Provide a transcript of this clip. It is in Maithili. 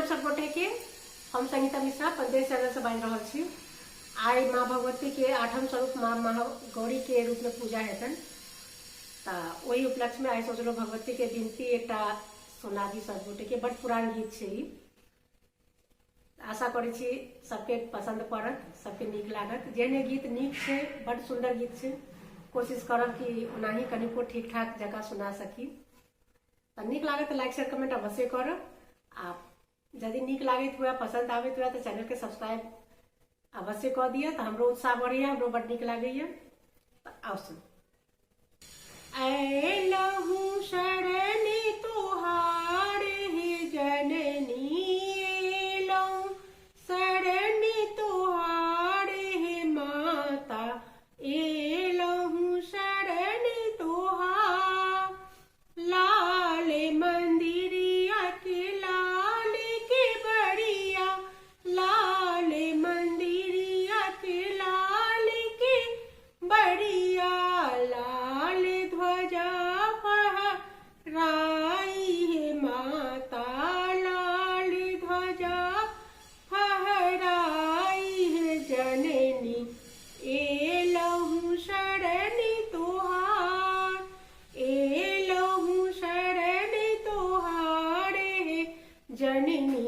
प्रणाम सब गोटे के। हम संगीता मिश्रा परदेश चैनल से बाजि रहल छी। आइ माँ भगवती के आठम स्वरूप माँ महागौरी के रूप में पूजा हेतन, तऽ ओहि उपलक्ष्य में आइ सोचलहुँ भगवती के विनती एकटा सुना दी सब गोटे के। बड पुरान गीत छै ई, आशा करै छी सबके पसंद पड़त, सबके नीक लागत। जेहने गीत नीक छै, बड सुंदर गीत छै, कोशिश करब कि ओनाही कनिको ठीक ठाक जकाँ सुना सकी। तऽ नीक लागत तऽ लाइक शेयर कमेंट अवश्य करब, आ यदि नीक लागैत हुए, पसंद आबैत हुए तऽ चैनल के सब्सक्राइब अवश्य कऽ दिअ, तऽ हमरो उत्साह बढ़ैया, हमरो बड नीक लागैया। तऽ आउ सुन। अयलहुँ शरण तोहार हे जननी, अयलहुँ शरण तोहार हे माता, अयलहुँ शरण तोहार। लाल मंदिरिया के लाल के बड़िया, लाल मंदिरिया के लाल के बड़िया, लाल ध्वजा फहराई हे माता, लाल ध्वजा फहराई हे जननी, एलहुँ शरण तोहार, एलहुँ शरण तोहार हे जननी,